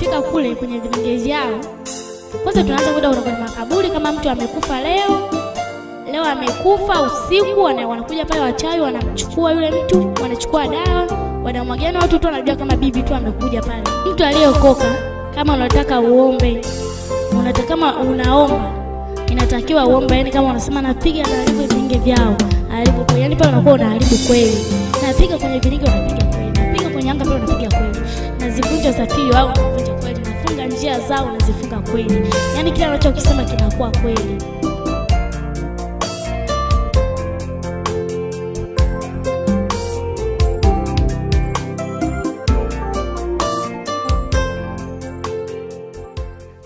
Tunapofika kule kwenye vilinge vyao, kwanza tunaanza kwenda kwenye makaburi. Kama mtu amekufa leo, leo amekufa usiku, wanakuja pale wachawi, wanamchukua yule mtu, wanachukua dawa, wanamwagia na watu tu wanajua kama bibi tu amekuja pale. Mtu aliyeokoka, kama unataka uombe, unataka kama unaomba, inatakiwa uombe, yani kama unasema napiga na haribu vilinge vyao, haribu kweli. Yani pale unakuwa unaharibu kweli. Napiga kwenye vilinge unapiga kweli. Napiga kwenye anga pale unapiga kweli. Nazivunja usafiri wao unavunja kweli. Nafunga njia zao unazifunga kweli. Yani kila unachokisema kinakuwa kweli.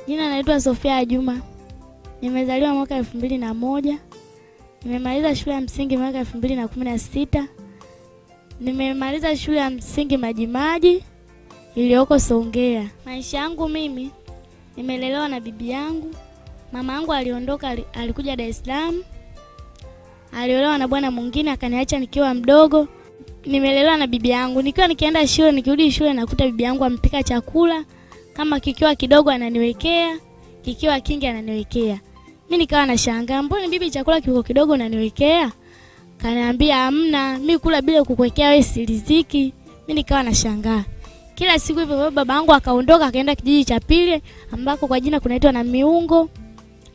Jina naitwa Sofia Juma. Nimezaliwa mwaka 2001. Nimemaliza shule ya msingi mwaka 2016. Nimemaliza shule ya msingi Majimaji iliyoko Songea. Maisha yangu mimi nimelelewa na bibi yangu. Mama yangu aliondoka, alikuja Dar es Salaam. Aliolewa na bwana mwingine akaniacha nikiwa mdogo. Nimelelewa na bibi yangu. Nikiwa nikienda shule, nikirudi shule nakuta bibi yangu amepika chakula. Kama kikiwa kidogo ananiwekea, kikiwa kingi ananiwekea. Mimi nikawa nashangaa, mbona bibi chakula kiko kidogo unaniwekea? Kaniambia hamna, mimi kula bila kukuwekea wewe siliziki. Mimi nikawa nashangaa. Kila siku hivyo baba yangu akaondoka akaenda kijiji cha pili ambako kwa jina kunaitwa na Miungo.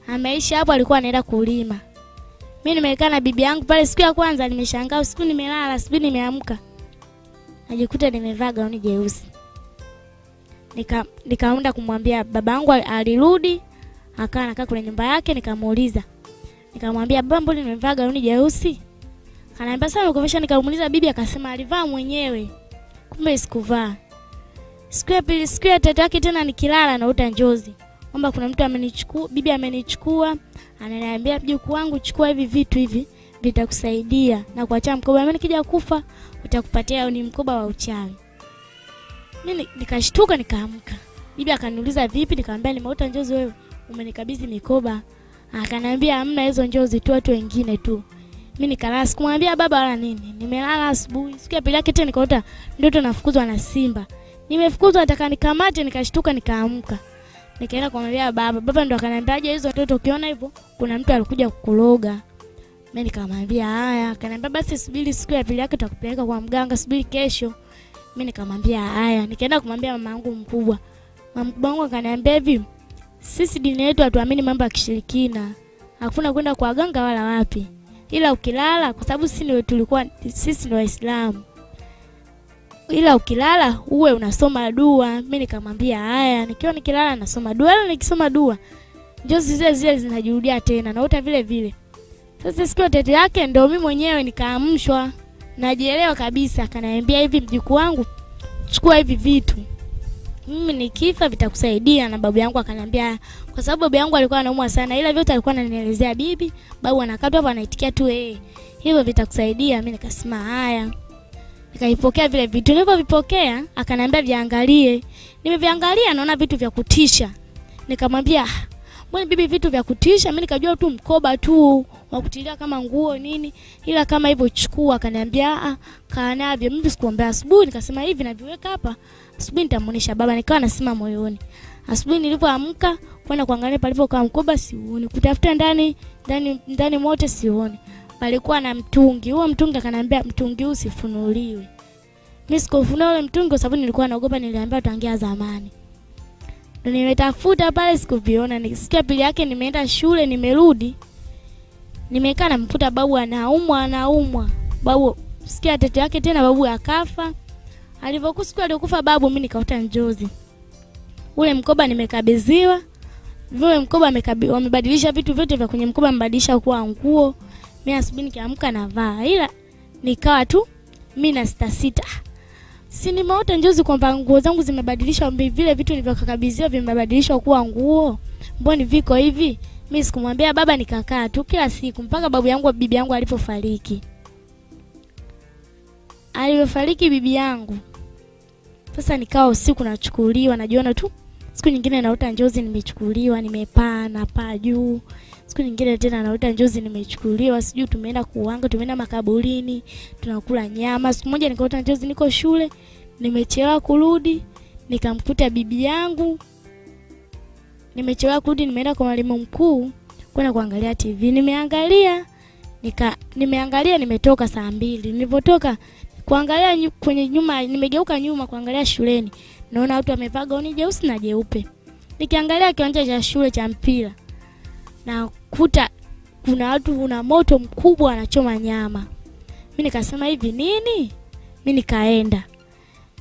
Ameisha hapo, alikuwa anaenda kulima. Mimi nimekaa na bibi yangu pale. Siku ya kwanza nimeshangaa, usiku nimelala, asubuhi nimeamka najikuta nimevaa gauni jeusi. Nikaenda kumwambia babangu, alirudi akawa anakaa kwenye nyumba yake. Nikamuuliza, nikamwambia baba, mbona nimevaa gauni jeusi? Akaniambia sasa umekuvesha. Nikamuuliza bibi, akasema alivaa mwenyewe, kumbe sikuvaa. Siku ya pili, siku ya tatu yake tena nikilala naota njozi kwamba kuna mtu amenichukua, bibi amenichukua, ananiambia mjukuu wangu, chukua hivi vitu hivi vitakusaidia na kuacha mkoba, mimi nikija kufa utakupatia ni mkoba wa uchawi. Mimi nikashtuka nikaamka. Bibi akaniuliza vipi, nikamwambia nimeota njozi wewe umenikabidhi mikoba. Akaniambia hamna hizo njozi tu, watu wengine tu. Mimi nikalala, sikumwambia baba wala nini. Nimelala asubuhi. Siku ya pili yake tena nikaota ndoto nafukuzwa na simba. Nimefukuzwa nataka nikamate, nikashtuka nikaamka. Nikaenda kumwambia baba. Baba ndo akaniambia je, hizo ndoto ukiona hivyo kuna mtu alikuja kukuloga. Mimi nikamwambia haya. Akaniambia basi subiri siku ya pili yake tutakupeleka kwa mganga, subiri kesho. Mimi nikamwambia haya. Nikaenda kumwambia mama yangu mkubwa. Mama mkubwa wangu akaniambia hivi, sisi dini yetu hatuamini mambo ya kishirikina. Hakuna kwenda kwa waganga wala wapi. Ila ukilala, kwa sababu sisi tulikuwa sisi ni Waislamu. Ila ukilala uwe unasoma dua. Mimi nikamwambia haya, nikiwa nikilala nasoma dua. Ila nikisoma dua njozi zile zile zinajirudia tena, naota vile vile. Sasa siku tete yake ndio mimi mwenyewe nikaamshwa. Najielewa kabisa. Akaniambia hivi, mjukuu wangu, chukua hivi vitu, mimi nikifa vitakusaidia. Na babu yangu akaniambia, kwa sababu babu yangu alikuwa anaumwa sana, ila vyote alikuwa ananielezea bibi, babu anakatwa hapo anaitikia tu hivyo vitakusaidia. Mimi nikasema haya. Nikaipokea vile vitu. Nilipovipokea akaniambia viangalie. Nimeviangalia naona vitu vya kutisha. Nikamwambia mbona bibi vitu vya kutisha? Mimi nikajua tu mkoba tu wa kutilia kama nguo nini, ila kama hivyo chukua. Akaniambia a, kaa navyo. Mimi sikuombea asubuhi, nikasema hivi naviweka hapa, asubuhi nitamuonesha baba. Nikawa nasema moyoni. Asubuhi nilipoamka kwenda kuangalia palipokuwa mkoba siuoni, kutafuta ndani ndani ndani mote siuoni. Palikuwa na mtungi. Huo mtungi akaniambia mtungi huu usifunuliwe. Mimi sikufunua ule mtungi kwa sababu nilikuwa naogopa, niliambiwa tangia zamani. Ndio nimetafuta pale sikuviona. Nikisikia pili yake nimeenda shule, nimerudi. Nimekaa namkuta babu anaumwa, anaumwa. Babu sikia tete yake tena babu akafa. Alipokuwa siku aliyokufa babu mimi nikaota njozi. Ule mkoba nimekabidhiwa. Vile mkoba wamebadilisha vitu vyote vya kwenye mkoba, mbadilisha kuwa nguo. Mimi asubuhi nikiamka navaa. Ila nikawa tu mimi na sita sita. Si nimeota njozi kwamba nguo zangu zimebadilishwa, vile vitu nilivyokabidhiwa vimebadilishwa kuwa nguo. Mbona viko hivi? Mimi sikumwambia baba, nikakaa tu kila siku mpaka babu yangu bibi yangu alipofariki. Alipofariki bibi yangu, sasa nikawa usiku nachukuliwa, najiona tu. Siku nyingine naota njozi nimechukuliwa, nimepaa napaa juu. Siku nyingine tena naota njozi nimechukuliwa, sijui tumeenda kuanga, tumeenda makaburini, tunakula nyama. Siku moja nikaota njozi niko shule, nimechelewa kurudi, Nikamkuta bibi yangu. Nimechelewa kurudi, nimeenda kwa mwalimu mkuu kwenda kuangalia TV. Nimeangalia nimetoka saa 2. Nilipotoka kuangalia kwenye nyuma, nimegeuka nyuma kuangalia shuleni. Naona watu wamevaa gauni jeusi na jeupe. Nikiangalia kiwanja cha shule cha mpira, nakuta kuna watu, kuna moto mkubwa anachoma nyama. Mimi nikasema hivi nini? Mimi nikaenda.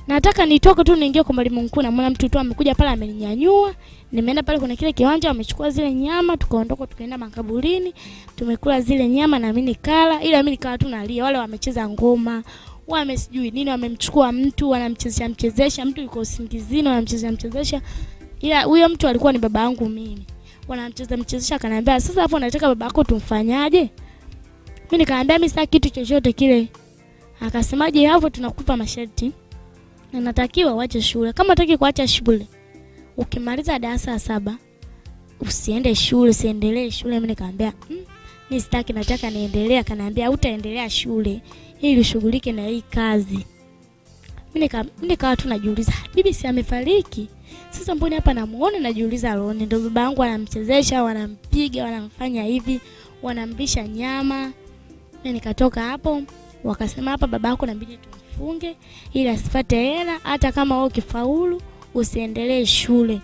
Nataka nitoke tu niingie kwa mwalimu mkuu, namuona mtu tu amekuja pale ameninyanyua. Nimeenda pale kuna kile kiwanja wamechukua zile nyama, tukaondoka tukaenda makaburini, tumekula zile nyama na mimi nikala, ila mimi nikawa tu nalia. Wale wamecheza ngoma, wamesijui nini, wamemchukua mtu, wanamchezesha mchezesha, mtu yuko usingizini wanamchezesha mchezesha. Ila huyo mtu alikuwa ni baba yangu mimi. Wanamcheza mchezesha, akaniambia sasa hapo nataka babako tumfanyaje? Mimi nikamwambia mimi sitaki kitu chochote kile. Akasemaje hapo tunakupa masharti. Na natakiwa uache shule. Kama unataka kuacha shule, ukimaliza darasa la 7 usiende shule, usiendelee shule. Mimi nikamwambia mimi sitaki, nataka niendelee. Akaniambia hutaendelea shule ili ushughulike na hii kazi. Mimi nikawa tu najiuliza, bibi si amefariki? Sasa mbona hapa namuona najiuliza roho, ndio baba yangu anamchezesha, wanampiga, wanamfanya hivi, wanamlisha nyama. Mimi nikatoka hapo, wakasema hapa baba yako inabidi tumfunge ili asipate hela, hata kama wewe ukifaulu usiendelee shule.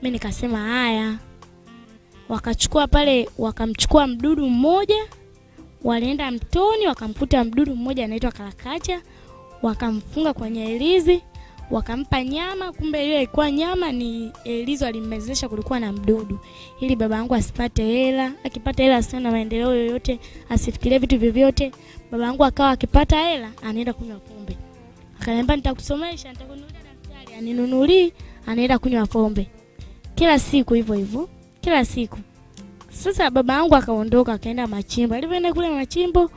Mimi nikasema haya. Wakachukua pale, wakamchukua mdudu mmoja, walienda mtoni wakamkuta mdudu mmoja anaitwa Karakacha, wakamfunga kwenye elizi, wakampa nyama. Kumbe ile ilikuwa nyama ni elizi alimmezesha, kulikuwa na mdudu, ili baba yangu asipate hela. Akipata hela asiwe na maendeleo yoyote, asifikirie vitu vyovyote. Baba yangu akawa akipata hela anaenda kunywa pombe. Akaniambia nitakusomesha, nitakununulia daftari, aninunulii, anaenda kunywa pombe. Kila siku hivyo hivyo, kila siku. Sasa baba yangu akaondoka akaenda machimbo. Alipoenda kule machimbo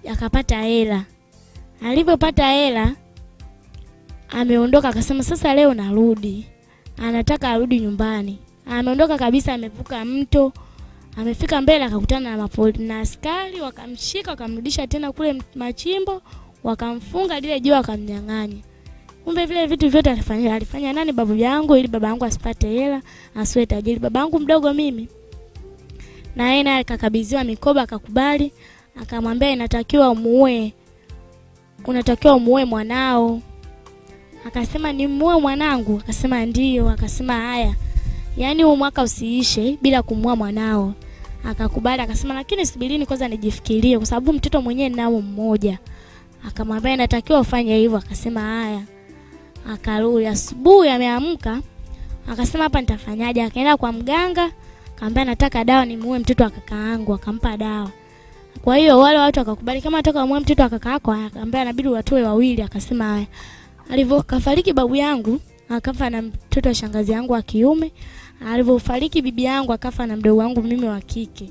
akapata hela. Alipopata hela ameondoka, akasema sasa leo narudi. Anataka arudi nyumbani. Ameondoka kabisa, amevuka mto. Amefika mbele akakutana na na askari, wakamshika wakamrudisha tena kule machimbo, wakamfunga lile jiwe wakamnyang'anya. Kumbe vile vitu vyote alifanya nani? Babu yangu, ili baba yangu asipate hela, asiwe tajiri. Baba yangu mdogo mimi na yeye naye akakabidhiwa mikoba akakubali, akamwambia inatakiwa umuue. Unatakiwa umuue mwanao. Akasema nimuue mwanangu? Akasema ndio. Akasema haya, yaani huu mwaka usiishe bila kumuua mwanao. Akakubali, akasema lakini subirini kwanza nijifikirie, kwa sababu mtoto mwenyewe nao mmoja. Akamwambia inatakiwa ufanye hivyo. Akasema haya. Akarudi asubuhi ameamka, akasema hapa nitafanyaje? Akaenda kwa mganga, akamwambia nataka dawa nimuue mtoto wa kakaangu, akampa dawa. Kwa hiyo wale watu wakakubali, kama nataka muue mtoto wa kakaako, akamwambia inabidi watoe wawili. Akasema haya. Alivyokafariki babu yangu, akafa na mtoto wa shangazi yangu wa kiume. Alivyofariki bibi yangu, akafa na mdogo wangu mimi wa kike.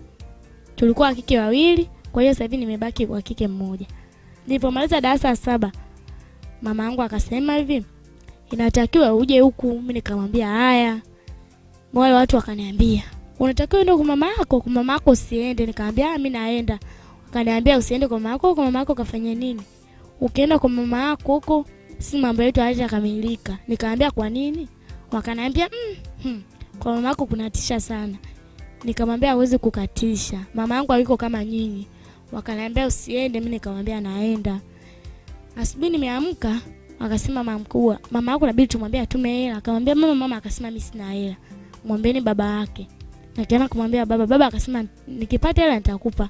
Tulikuwa wa kike wawili, kwa hiyo sasa hivi nimebaki wa kike mmoja. Nilipomaliza darasa la 7, mama yangu akasema hivi, inatakiwa uje huku. Mimi nikamwambia haya. Wale watu wakaniambia unatakiwa uende kwa mama yako, kwa mama yako usiende. Nikamwambia mimi naenda. Wakaniambia usiende kwa mama yako, kwa mama yako kafanye nini? Ukienda kwa mama yako huko si mambo yetu hayatakamilika. Nikamwambia kwa nini? Wakaniambia kwa mama yako kunatisha sana. Nikamwambia hawezi kukatisha, mama yangu hayuko kama nyinyi. Wakaniambia usiende, mimi nikamwambia naenda. Asubuhi nimeamka, akasema mama mkubwa, mama yako inabidi tumwambie atume hela. Akamwambia mama akasema mimi sina hela, mwambieni baba yake. Nikaenda kumwambia baba, baba akasema nikipata hela nitakupa.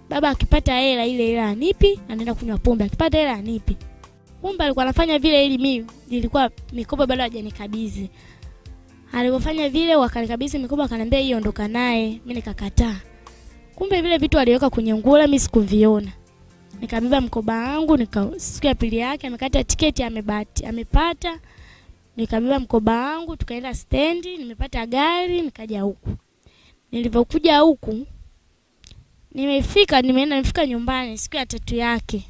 Baba akipata hela ile hela anipi, anaenda kunywa pombe. Akipata hela anipi. Kumbe alikuwa anafanya vile ili mimi nilikuwa mikoba bado hajanikabidhi. Alipofanya vile wakanikabidhi mikoba, akaniambia hiyo ondoka naye, mimi nikakataa. Kumbe vile vitu aliweka kwenye nguo mimi sikuviona. Nikabeba mkoba wangu, siku ya pili yake amekata tiketi, amepata. Nikabeba mkoba wangu tukaenda stendi, nimepata gari nikaja huku. Nilipokuja huku nimefika nyumbani siku ya tatu yake.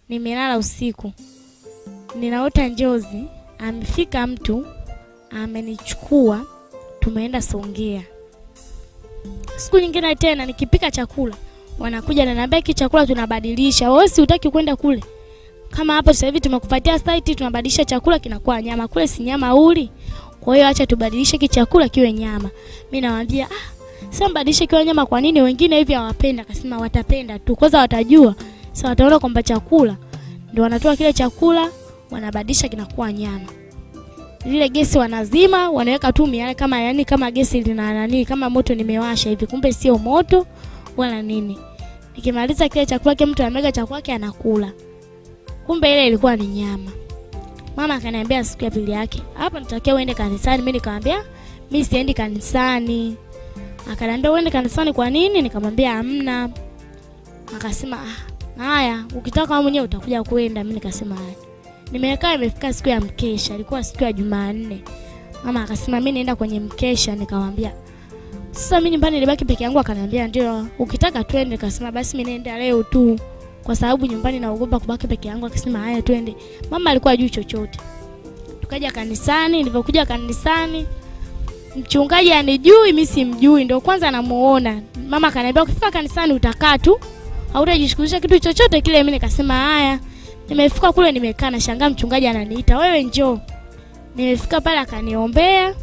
Nimelala usiku. Ninaota njozi, amefika mtu amenichukua, tumeenda Songea. Siku nyingine tena nikipika chakula wanakuja na niambia hiki chakula tunabadilisha, wewe si hutaki kwenda kule. Kama hapo sasa hivi tumekupatia site, tunabadilisha chakula kinakuwa nyama. Kule si nyama uli. Kwa hiyo acha tubadilishe kichakula kiwe nyama. Mimi nawaambia sasa mbadilishe kiwe nyama kwa nini? Wengine hivi hawapenda. Akasema watapenda tu. Kwanza watajua. Sasa wataona kwamba chakula ndio wanatoa kile chakula wanabadilisha kinakuwa nyama. Lile gesi wanazima, wanaweka tu miale kama yani kama gesi lina nani, kama moto nimewasha hivi, kumbe sio moto wala nini. Nikimaliza kile chakula kile mtu anamega chakula yake anakula. Kumbe ile ilikuwa ni nyama. Mama akaniambia siku ya pili yake, hapa nitakia uende kanisani. Mimi nikamwambia mimi siendi kanisani. Akaniambia uende kanisani kwa nini? Nikamwambia hamna. Akasema haya, ukitaka wewe mwenyewe utakuja kwenda. Mimi nikasema haya. Nimekaa, imefika siku ya mkesha, ilikuwa siku ya Jumanne. Mama akasema mimi naenda kwenye mkesha. Nikamwambia sasa mimi nyumbani nilibaki peke yangu. Akaniambia ndio, ukitaka twende. Nikasema basi mimi naenda leo tu, kwa sababu nyumbani naogopa kubaki peke yangu. Akasema haya twende. Mama alikuwa hajui chochote. Tukaja kanisani. Nilipokuja kanisani, mchungaji anijui, mimi simjui, ndio kwanza namuona. Mama akaniambia ukifika kanisani utakaa tu, hautajishughulisha kitu chochote kile. Mimi nikasema haya. Nimefika kule nimekaa, nashangaa mchungaji ananiita, wewe njoo. Nimefika pale akaniombea.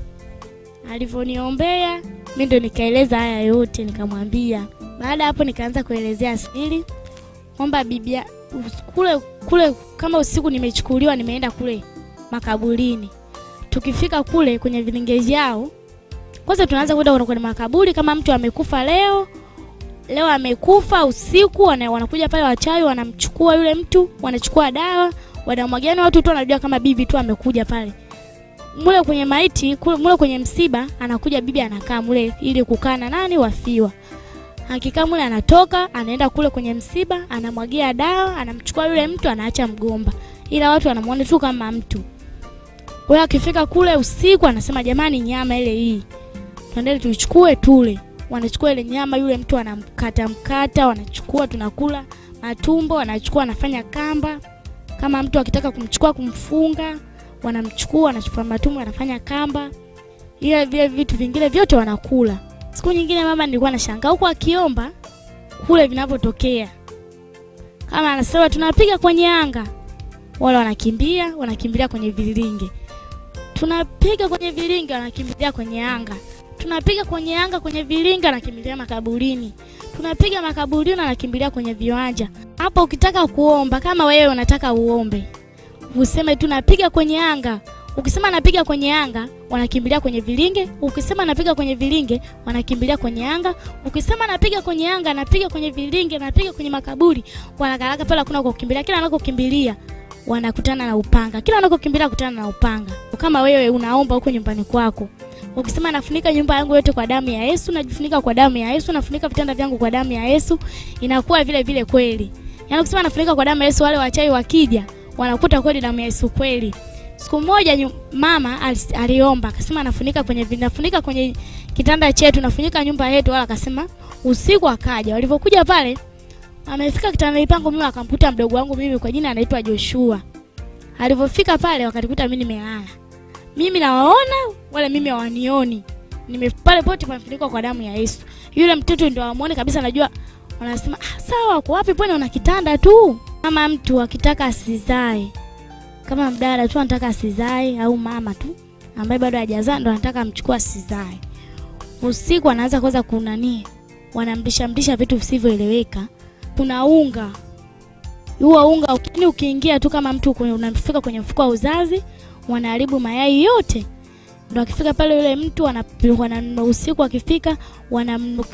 Alivoniombea mimi ndo nikaeleza haya yote, nikamwambia. Baada hapo nikaanza kuelezea siri kwamba bibi kule kama usiku nimechukuliwa nimeenda kule makaburini. Tukifika kule kwenye vilinge vyao, kwanza tunaanza kwenda kwenye makaburi. Kama mtu amekufa leo amekufa usiku, wanakuja pale wachawi wanamchukua yule mtu, wanachukua dawa, wanamwagiana watu tu wanajua kama bibi tu amekuja pale. Mule kwenye maiti, mule kwenye msiba anakuja bibi anakaa mule ili kukaa na nani wafiwa. Akikaa mule anatoka, anaenda kule kwenye msiba, anamwagia dawa, anamchukua yule mtu, anaacha mgomba. Ila watu wanamuona tu kama mtu. Kwa hiyo akifika kule usiku anasema jamani nyama ile hii, twendeni tuichukue tule. Wanachukua ile nyama, yule mtu anamkata mkata, wanachukua tunakula matumbo, wanachukua anafanya kamba. Kama mtu akitaka kumchukua kumfunga, wanamchukua anachukua matumbo anafanya kamba. Ila vile vitu vingine vyote wanakula. Siku nyingine mama nilikuwa nashangaa huko akiomba kule vinavyotokea. Kama anasema tunapiga kwenye anga, wale wanakimbia, wanakimbilia kwenye vilinge. Tunapiga kwenye vilinge, wanakimbilia kwenye anga. Tunapiga kwenye anga kwenye vilinga, anakimbilia makaburini. Tunapiga makaburini, anakimbilia kwenye viwanja. Hapo ukitaka kuomba, kama wewe unataka uombe, useme tunapiga kwenye anga. Ukisema napiga kwenye anga, wanakimbilia kwenye vilinge. Ukisema napiga kwenye vilinge, wanakimbilia kwenye anga. Ukisema napiga kwenye anga, napiga kwenye vilinge, napiga kwenye makaburi, wanakaraka pale hakuna kukimbilia. Kila wanakokimbilia wanakutana na upanga. Kila wanakokimbilia kutana na upanga. Kama wewe unaomba huko nyumbani kwako, ukisema nafunika nyumba yangu yote kwa damu ya Yesu, najifunika kwa damu ya Yesu, nafunika vitanda vyangu kwa damu ya Yesu, inakuwa vile vile kweli. Yaani ukisema nafunika kwa damu ya Yesu, wale wachawi wakija wanakuta kweli damu ya Yesu kweli. Siku moja mama aliomba akasema nafunika kwenye nafunika kwenye kitanda chetu, nafunika nyumba yetu. Wala akasema usiku akaja. Walipokuja pale amefika kitanda pangu mimi, akamkuta mdogo wangu mimi kwa jina anaitwa Joshua. Alipofika pale wakanikuta mimi nimelala. Mimi nawaona wala mimi hawanioni. Nime pale pote pamefunikwa kwa damu ya Yesu. Yule mtoto ndio amuone kabisa, anajua. Wanasema sawa, kwa wapi mbona una kitanda tu? Kama mtu akitaka asizae, kama mdada tu anataka asizae au mama tu ambaye bado hajazaa ndo anataka amchukue asizae, usiku anaanza kwanza kunani, wanamlisha mlisha vitu visivyoeleweka. Kuna unga. Huo unga ukiingia tu kama mtu unafika kwenye mfuko wa uzazi, wanaharibu mayai yote. Ndio akifika pale yule mtu wana usiku akifika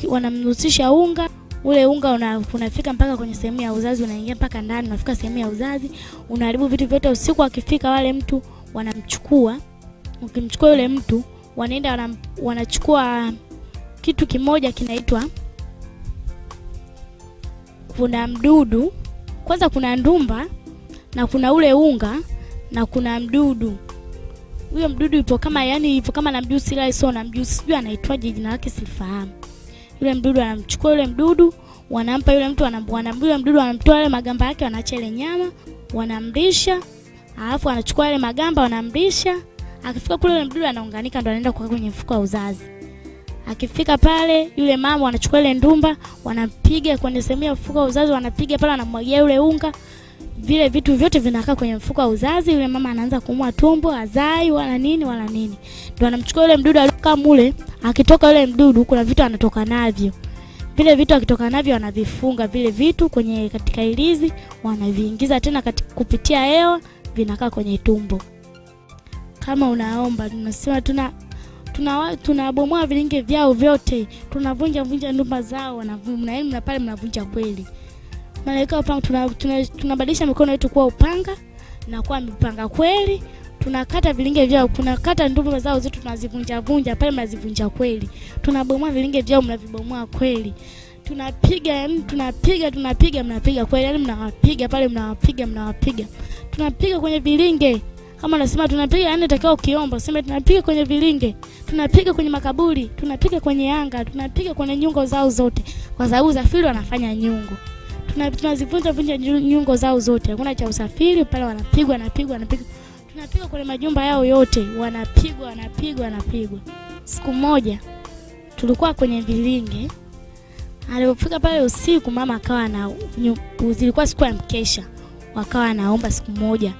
wanamnusisha unga. Ule unga unafika mpaka kwenye sehemu ya uzazi, unaingia mpaka ndani, unafika sehemu ya uzazi, unaharibu vitu vyote. Usiku akifika wale mtu wanamchukua. Ukimchukua yule mtu wanaenda wanachukua kitu kimoja kinaitwa, kuna mdudu. Kwanza kuna ndumba na kuna ule unga na kuna mdudu. Huyo mdudu ipo kama yani ipo kama na mjusi, ila sio na mjusi, sijui anaitwaje jina lake sifahamu. Yule mdudu anamchukua yule mdudu, wanampa yule mtu, yule mdudu anamtoa yale magamba yake, wanaacha ile nyama, wanamlisha. Alafu anachukua yale magamba wanamlisha. Akifika kule yule mdudu anaunganika, ndo anaenda kwenye mfuko wa uzazi. Akifika pale yule mama anachukua ile ndumba, wanampiga kwenye sehemu ya mfuko wa uzazi, wanapiga pale, wanamwagia yule unga. Vile vitu vyote vinakaa kwenye mfuko wa uzazi. Yule mama anaanza kuumwa tumbo, azai wala nini wala nini. Ndio anamchukua yule mdudu aliyokaa mule. Akitoka yule mdudu kuna vitu anatoka navyo. Vile vitu akitoka navyo anavifunga vile vitu kwenye katika ilizi, wanaviingiza tena katika kupitia hewa, vinakaa kwenye tumbo. Kama unaomba tunasema tunabomoa vilinge vyao vyote, tunavunja vunja nyumba zao, na pale mnavunja kweli. Malaika upanga, tunabadilisha mikono yetu kuwa upanga na kuwa mipanga kweli. Tunakata vilinge vyao, tunakata ndumba zao zote, tunazivunja vunja pale, mnazivunja kweli. Tunabomoa vilinge vyao, mnavibomoa kweli. Tunapiga, yani tunapiga, tunapiga, mnapiga kweli, yani mnawapiga pale, mnawapiga, mnawapiga. Tunapiga kwenye vilinge. Kama nasema tunapiga, yani utakao ukiomba, sema tunapiga kwenye vilinge, tunapiga kwenye makaburi, tunapiga kwenye anga, tunapiga kwenye nyungo zao zote. Kwa sababu usafiri wanafanya nyungo. Tunazivunja vunja nyungo zao zote. Hakuna cha usafiri pale, wanapigwa, wanapigwa, wanapigwa. Tunapiga kwenye majumba yao yote, wanapigwa, wanapigwa, wanapigwa. Siku moja tulikuwa kwenye vilinge. Alipofika pale usiku, mama akawa na, zilikuwa siku ya mkesha, wakawa anaomba siku moja.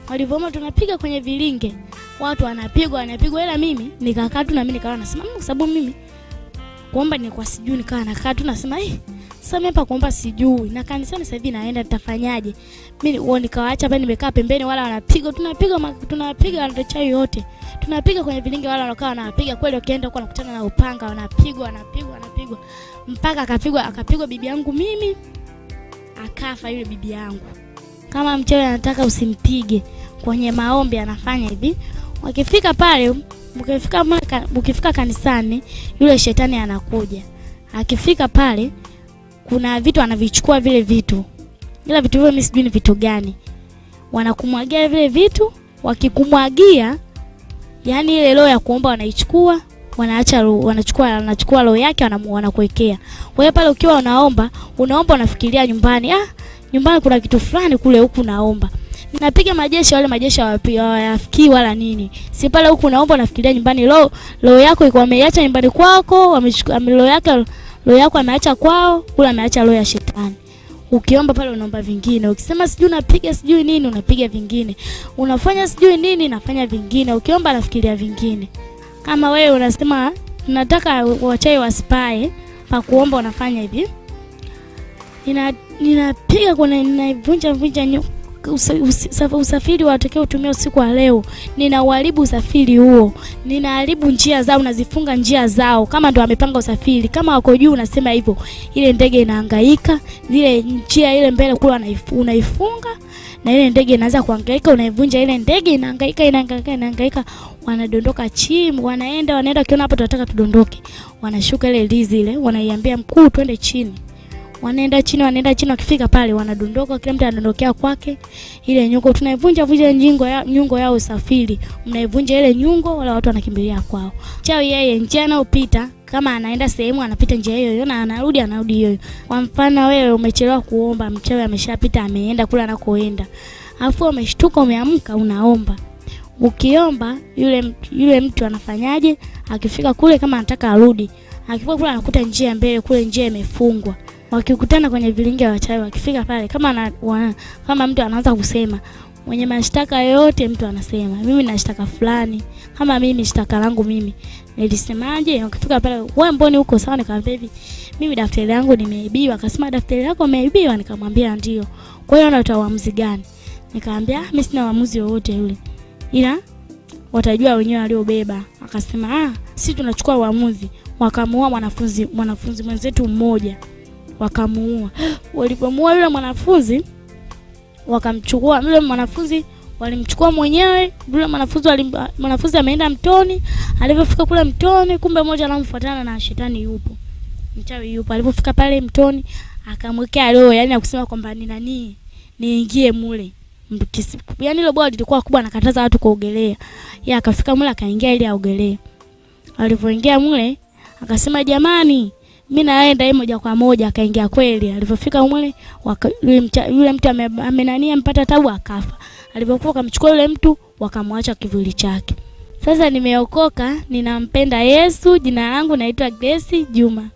Walipoomba tunapiga kwenye vilinge, watu wanapigwa, wanapigwa, ila mimi nikakaa tu na mimi nikawa nasema, kwa sababu mimi kuomba nilikuwa sijui, nikawa nakaa tu nasema sasa mimi hapa kuomba sijui, na kanisani sasa hivi naenda nitafanyaje? Mimi wao nikawaacha pale, nimekaa pembeni, wala wanapiga, tunapiga, tunapiga wanatochai yote. Tunapiga kwenye vilinge, wala wanakaa wanapiga kweli, wakienda huko wanakutana na upanga, wanapigwa, wanapigwa, wanapigwa. Mpaka akapigwa bibi yangu mimi, akafa yule bibi yangu. Kama mchawi anataka usimpige kwenye maombi, anafanya hivi. Wakifika pale, mkifika kanisani, yule shetani anakuja. Akifika pale kuna vitu anavichukua vile vitu. Ila vitu hivyo mimi sijui ni vitu gani. Wanakumwagia vile vitu, wakikumwagia yani ile roho ya kuomba wanaichukua, wanaacha wanachukua roho yake wanakuwekea. Kwa hiyo pale ukiwa unaomba, unaomba unafikiria nyumbani, nyumbani kuna kitu fulani kule, huku naomba. Ninapiga majeshi, wale majeshi hawayafikii wala nini. Si pale huku naomba unafikiria nyumbani, roho yako iko ameiacha nyumbani kwako, amechukua roho yako ameacha kwao, kule ameacha roho ya shetani. Ukiomba pale unaomba vingine, ukisema sijui unapiga sijui nini, unapiga vingine. Unafanya sijui nini, nafanya vingine. Ukiomba nafikiria vingine. Kama wewe unasema tunataka wachai wasipae, pa kuomba unafanya hivi. Ninapiga kuna ninaivunja vunja usafiri watakao utumia usiku wa leo. Ninauharibu usafiri huo. Ninaharibu njia zao, nazifunga njia zao. Kama ndo amepanga usafiri, kama wako juu unasema hivyo, ile ndege inahangaika, ile njia ile mbele kule unaifunga, na ile ndege inaanza kuhangaika, unaivunja ile ndege, inahangaika, inahangaika, inahangaika, wanadondoka chini, wanaenda, wanaenda, kiona hapo tunataka tudondoke. Wanashuka ile lizi ile, wanaiambia mkuu twende chini. Wanaenda chini, wanaenda chini, wakifika pale wanadondoka, kila mtu anadondokea kwake. Ile nyungo tunaivunja vunja nyungo yao usafiri. Mnaivunja ile nyungo, wala watu wanakimbilia kwao. Chawi yeye njia anayopita, kama anaenda sehemu anapita njia hiyo hiyo na anarudi hiyo hiyo. Kwa mfano wewe umechelewa kuomba, mchawi ameshapita ameenda kule anakoenda. Alafu umeshtuka umeamka unaomba. Ukiomba yule mtu anafanyaje? Akifika kule kama anataka arudi, akifika kule anakuta njia mbele kule njia imefungwa. Wakikutana kwenye vilinge vya wachawi, wakifika pale kama mtu anaanza kusema mwenye mashtaka yote, mtu anasema mimi na shtaka fulani, kama mimi shtaka langu mimi nilisemaje? Wakifika pale, wewe mbona uko sawa? Nikamwambia hivi, mimi daftari langu nimeibiwa. Akasema daftari lako umeibiwa? Nikamwambia ndio. Kwa hiyo unatoa uamuzi gani? Nikamwambia mimi sina uamuzi wowote yule, ila watajua wenyewe waliobeba. Akasema sisi tunachukua uamuzi. Wakamuua mwanafunzi mwenzetu mmoja. Wakamuua. Walipomuua yule mwanafunzi, wakamchukua yule mwanafunzi, walimchukua mwenyewe yule mwanafunzi. Mwanafunzi ameenda mtoni. Alipofika kule mtoni, kumbe mmoja anamfuatana na shetani yupo, mchawi yupo. Alipofika pale mtoni akamwekea roho, yani akusema kwamba ni nani niingie mule. Yaani ile bwawa lilikuwa kubwa, nakataza watu kuogelea. Yeye akafika mule akaingia ili aogelee. Alipoingia mule akasema jamani, mimi naenda yeye moja kwa moja. Akaingia kweli. Alipofika mule yule mtu amenania mpata tabu akafa. Alipokuwa akamchukua yule mtu wakamwacha kivuli chake. Sasa nimeokoka, ninampenda Yesu. Jina langu naitwa Grace Juma.